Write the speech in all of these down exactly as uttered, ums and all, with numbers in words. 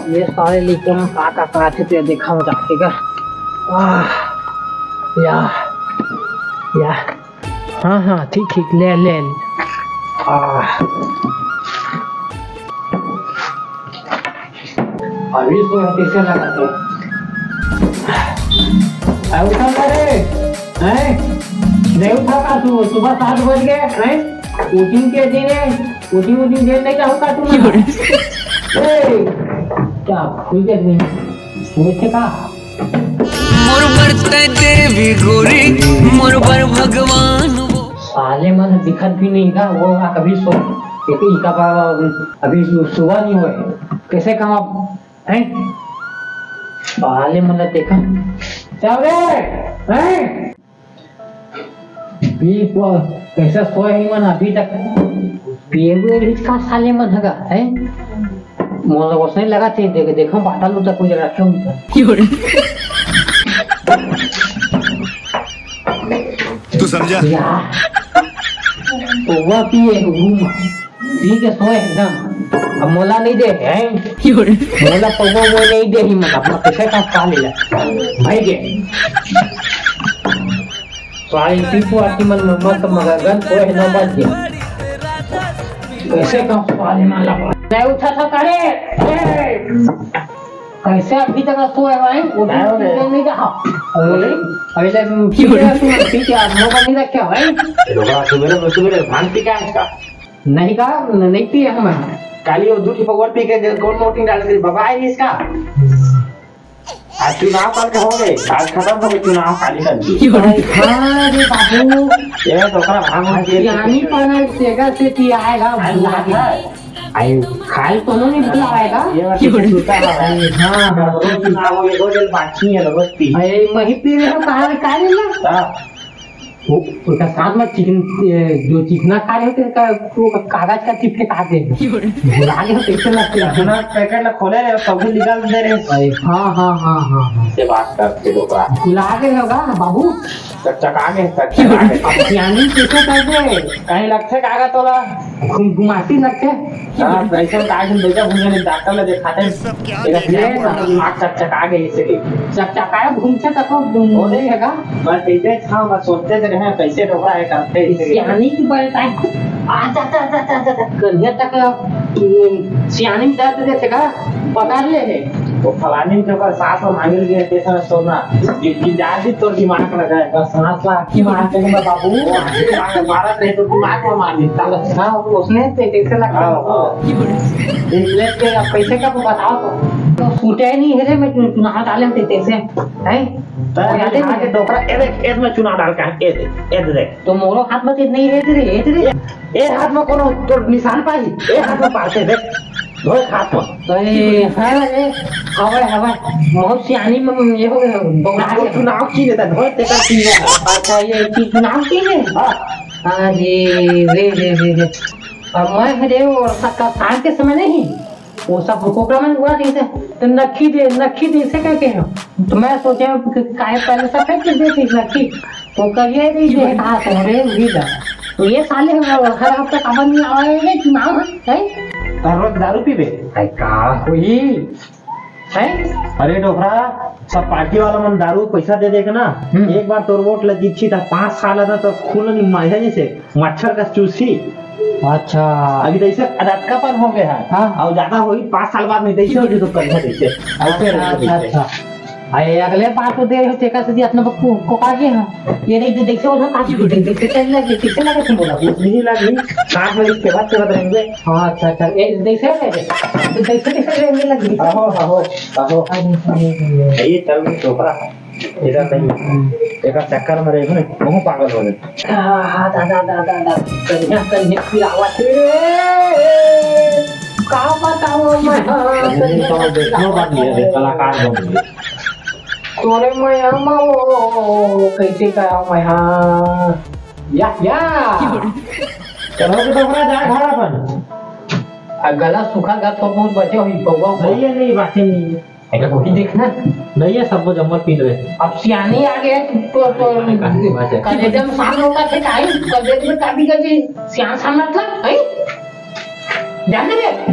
ये सारे लिखे में का का का थे, ते देखा हो जाके का। आह, या, या। हाँ, हाँ, ठीक, ठीक, ले, ले, ले। आह। अभी तो कैसे लगा तो? अरे उठा ना रे, हैं? नहीं उठा का तू? सुबह सात बज गए, हैं? कोचिंग के दिन है, कोचिंग वोचिंग देने नहीं जाऊंगा तू ना। ए, क्या खुल के नहीं? सुबह से का? मोर बर तै देवी गोरी, मोर बर भगवान वो। साले मन दिखत भी नहीं का, वो अभी सो, एक ही का बा-, अभी सु-, सुबह नहीं हुए, कैसे काम आप, हैं? साले मन देखा, चल रे, हैं? पी प-, कैसे सोए ही मन अभी तक, पिए हुए भी का साले मन हगा, हैं? मोला वसने लगा थे, देख, देखो बाटल उतर कोई जगह रखे होंगे। क्यों रे? तू समझा? यार, पौवा पिए घूम, पी के सोए एकदम। अब मोला नहीं दे, हैं? क्यों रे? मोला पौवा वो नहीं दे ही, मतलब, अपना पैसे का खा ले। भाई के। सारी पीपू आती मन मस्त मगन सोए न बच गया। कैसे का पानी माला? मैं उठा था करे। ए! कैसे अभी तक सोए हो, हैं? उठे नहीं हो रे। नहीं रहा। अरे, अभी ले, पी के, पी के, आप लोग नहीं रखे हो, हैं? ये लोग आज सुबह, सुबह भांग पी के आए इसका? नहीं का, नहीं पिए हम। काली वो दूध की पकौड़ पी के कौन नोटिंग डाल के बाबा आए इसका? आज चुनाव करके हो गए, आज खत्म हो गए चुनाव काली करके। हाँ रे बाबू। ये तो ओकरा भांग हो गया। यानी पाना एक जगह से पियाएगा, आज भुला बात गया। है। आई खाल तो नहीं भुलाएगा। ये बात तो छूटा है। हाँ, हाँ। रोज चुनाव हो गए, रोज बाकी है, रोज पी। अरे, वही पी रहे हो, कहाँ, कहाँ ले लो? हाँ। वो, उनका साथ में चिकन, ए, जो चिकना खा रहे थे, का, वो कागज का चिपके खा दे। भुला गए हो, कैसे लगते हैं? अपना पैकेट ला खोले रहे, सब निकाल दे रहे। अरे, हाँ, हाँ, हाँ, हाँ, हाँ। से बात करते लोग। भुला गए होगा, बाबू। चकचका गए, चकचका गए। अब सियानी कैसे कर दे? कहीं लगते कागज तोला। घुम-, घुमाती लगते। हाँ, कैसे कागज में बैठा घूमने में डॉक्टर में दिखाते हैं। ये सब क्या ये देखा? दिमाग चकचका गए इसलिए। चकचकाए घूमते तक वो घूम-, वो नहीं हैगा। बस इतने था, बस सोचते थे रहे, कैसे डोकरा है, करते हैं, इसलिए। सियानी की बात है। आ, जा, जा, जा, जा, जा, जा, कन्हैया तक, उम, सियानी में दर्द देखे का, पकड़ ले है। वो फलानी के ऊपर सास और मांगिल गए, तेसर सोना, कि, कि जादी तोर दिमाग लगा है, बस सांस ला, की मार के मैं बाबू। वो दिमाग में मारत रहे तो दिमाग में मार देता। हाँ, उसने ते कैसे लगा? हाँ, हाँ। एक मिनट के, अब कैसे का बताओ तो। तो सूटे नहीं है रे, मैं चुनाव डाले ते कैसे, हैं? तो और याद है यहाँ के मुझे। डोकरा, ए देख, ए में चुनाव डाल के, ए देख, ए देख। तो मोरो हाथ में तो इतना ही है तेरे, है तेरे। ए हाथ में कोनो तोर निशान पाही, ए हाथ में पासे देख, धोए हाथ में। अरे, हाँ रे, हवा, हवा, बहुत सियानी में ये हो गया, बौला अब वो गया। चुनाव की रहता, धोए तेकर की रहता। अच्छा, ये चीज चुनाव की है? हाँ। अरे, रे, रे, रे, रे। अब मैं, अरे, वो सत्ता साल के समय नहीं, वो सब ओकरा मन उड़ा देथे, तो नक्की दे, नक्की दे से कह के हो। तो मैं सोचे कि काहे पहले सफेद कर देती नक्की, तो करिए भी दे, कहा तो रे, उही ला। तो ये साले हर हफ्ता काबर नहीं आवे रे चुनाव है, हैं? हर रोज दारू पीबे? अरे का होई? हैं? अरे डोकरा, सब पार्टी वाला मन दारू पैसा दे दे के ना, हम्म। एक बार तोर वोट ल जीतही त पाँच साल ना तो खून ल निमाइहा जैसे मच्छर का चूसी। अच्छा। अभी तो ऐसे अटकापन हो गया है। हाँ। और ज्यादा होई, पाँच साल बाद नहीं, तो ऐसे हो जाए तो कर दे, ऐसे। ऐसे अच्छा, रहे, अच्छा, ऐसे। अच्छा। अरे, अगले बार तो दे रहे हो, तेका से दिया अपना बक्कू को का गया है? ये देख, देख, देख से हो ना, काफी देख, देख से चल लगे, किसे लगे तुम बोला? कुछ नहीं लगी, साथ में इसके बाद से बदलेंगे। हाँ, अच्छा, अच्छा। ए, देख से, देख से, देख से, देख से लगी। आहो, आहो, आहो। अरे, अरे, अरे। ये चल रही डोकरा है। एकर नहीं, एकर चक्कर में रहे ना, बहुत पागल हो गए। आहा, दादा, दादा, दादा, कन्या, कन्या की आवाज। ए, का बताओ मैं, हाँ, कन्या, कन्या समझ दे, क्यों बात नहीं है, कलाकार बन गए। तोरे मैं आमा वो, कैसे कराओ मैं, हाँ। या, या। चलो, तो डोकरा जा घर अपन। आ, गला सूखा गा, तो बहुत बचे हुई, पौवा, पौवा। नहीं है, नहीं, बातें नहीं है। एकर गोभी देखना। नहीं है, सब वो जम्मल पी लेवे। अब सियानी आ गए, तो, तो कलेजा में सांप लोटा थे, काहे? कलेजा में काटी का जी, सियान सांप मतलब, हैं? जाने दे।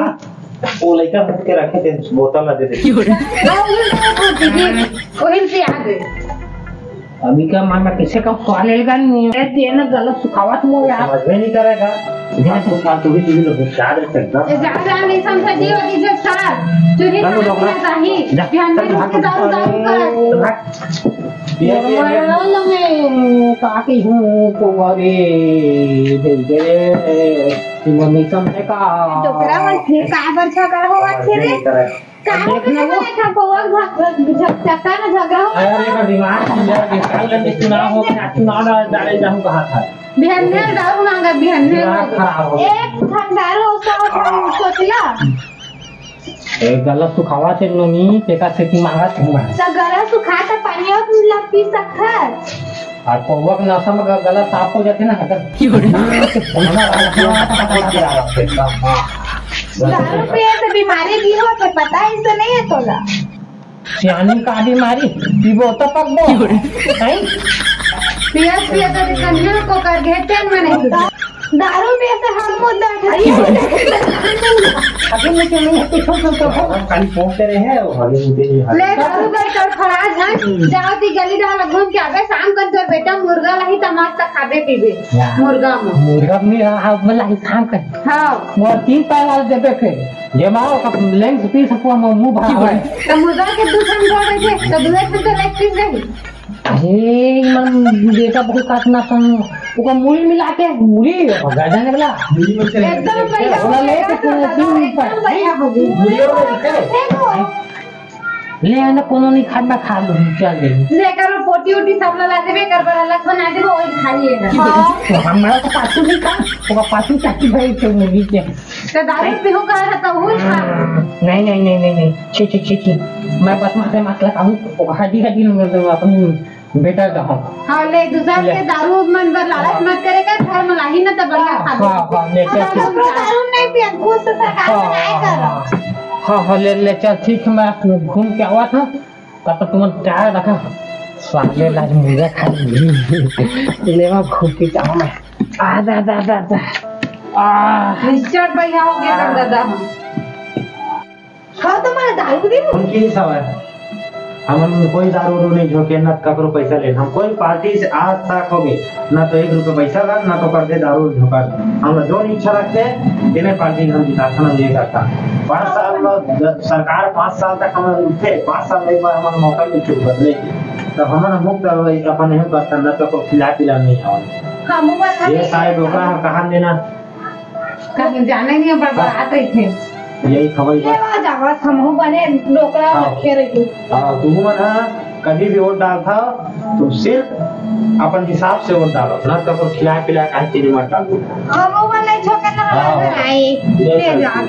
हाँ, वो लइका मुड़ के रखे थे, बोतल ला दे दे। हाँ, वही तो होती थी, वही से याद है। अभी का मामा किसे का कॉल लेगा नहीं? ए, तेन गलत सुखावत मोर यार। समझ में नहीं करेगा। हाँ, तो फालतू भी चीज़ लोग याद रख सकता। ए, जा, जा, नहीं समझा जी, और इज्जत खराब। चुरी चलो, खाना डॉक्टर। पीना चाही। जा, ध्यान में चल, रख के दारू, दारू कर। भाग। ये, ये, ये। मरल में काकी हूँ, कुंवारी, दे दे। तुम नहीं समझे का? डोकरा मन फिर का बर झगड़ा होवत हे रे? समझ में नहीं करे। काहे देख के ना वो। झगड़ा था? पौवा झग-, झग-, चक्का में झगड़ा हो। अरे, एकर दिमाग खिल जाए, विशाल गंज चुनाव हो गया, चुनाव लड़-, लड़े जाऊं कहा था। बिहन्ने दारू मांगा, बिहन्ने दिमाग मांगा। खराब हो गया। एक ठन दारू उसका उठा-, सोच ला। ए, गलत सुखावा से नोनी, तेका सेती मांगा था मैं। तो गलत सुखा था, पानी और ला पी सकत। अउ पौवा के नशा में ग-, गला साफ हो जाथे ना, अगर दारू पिए से बीमारी भी होथे, पता है, इससे नहीं है तोला। सियानी का बीमारी, पीबो तो पकबो। हैं? पियत पियत अभी कन्या को कर घेटे में नहीं। दारू पिए से हम मुद्दा उठाइए। अभी मुझे नहीं है, कुछ हो तो। खाली फोन करे हैं, वो हगे मुझे नहीं हगे। ले दारू कर कर फराज है, जाओ ती गली डाल घूम के आबे, शाम कर तोर बेटा मुर्गा लाही त मस्त खाबे पीबे। या। मुर्गा में। मुर्गा में आ, आ, वाला ही काम कर। हाँ। वो तीन पैर वाला देबे के। जे मारो का लेंस पीस पूरा मुंह भरा हुआ है। तो मुर्गा के दू ठन जोड़ दे, तो दू एक ठन तो लेग पीस रही। अरे, इमन बेटा बहुत काटना सन, ओकर मुड़ी मिला के, मुड़ी, गर्दन वाला। मुड़ी में से एकदम बढ़िया ओला हो ले गया, के कोनो एकदम तीन ऊपर। बढ़िया हो गया। मुड़ी में से। देखो। ले आना, कोनो नहीं खाना खा लो, चल दे। लेकर वो पोटी उटी सब ला देबे, कर बर अलग बना देबे, वही खा लिए ना। हाँ। तो हमारा तो पाछू नहीं खा, ओकर पाछू चाची भाई तो मुड़ी के। तो दारू पीहू कहे था, तो हुई था। नहीं, नहीं, नहीं, नहीं, नहीं। छी, छी, छी, छी। मैं बस माथे माथ लगाऊं, वो हड्डी, हड्डी में अपनी बेटा का हूँ। हाँ, ले, दूसरा ले। के दारू मन बर लालच मत करे कर, घर में लाही ना तो बढ़िया हाँ, खा हाँ, हाँ, ले, चल, हाँ, ठीक। दारू, दारू नहीं पियन, खुश तो सरकार हाँ, बनाए हाँ, करो। हाँ, हाँ, हाँ, ले, ले, चल, ठीक है, मैं घूम के आवा था। तब तक तुमन तैयार रखा। साले लाज मुर्गा खा ली। लेवा घूम के जाऊँ मैं। आ, दा, दा, दा, दा। आ। निश्चय बढ़िया हो गया तब दादा हम। खाओ तुम्हारा दारू दी। उनकी ही सब है। हमन कोई दारू उरू नहीं झोंके, ना ककरो पैसा ले। हम कोई पार्टी से आज तक हो गए, ना तो एक रुपया पैसा ला, ना तो कर दे दारू झोंका। हम जो इच्छा रखते हैं, तेने पार्टी हम जिताथन, हम ये करथन। पाँच साल में द-, सरकार पाँच साल तक हम उठे, पाँच साल में एक बार हमारा मौका मिल चुका बदले के, तब हमन मुक्त अपन नहीं करथन, ना तो कोई खिला पिला नहीं आवे। हाँ, मुंह बंद ये कर। सारे डोकरा हम कहाँ देना? कहीं जाने नहीं, बड़बड़ात रहिथे। यही खबर ले बा। आ जावत, हमहू बने डोकरा हाँ। रखे रहिथे। हाँ, तुम मन ह कभी भी वोट डालथा, तुम सिर्फ अपन हिसाब से वोट डालो, ना तो कोई खिला पिला काहे चीज मत डालो। हमहू बने छोके ना हाँ, हाँ। आई, ले ले चल। जात।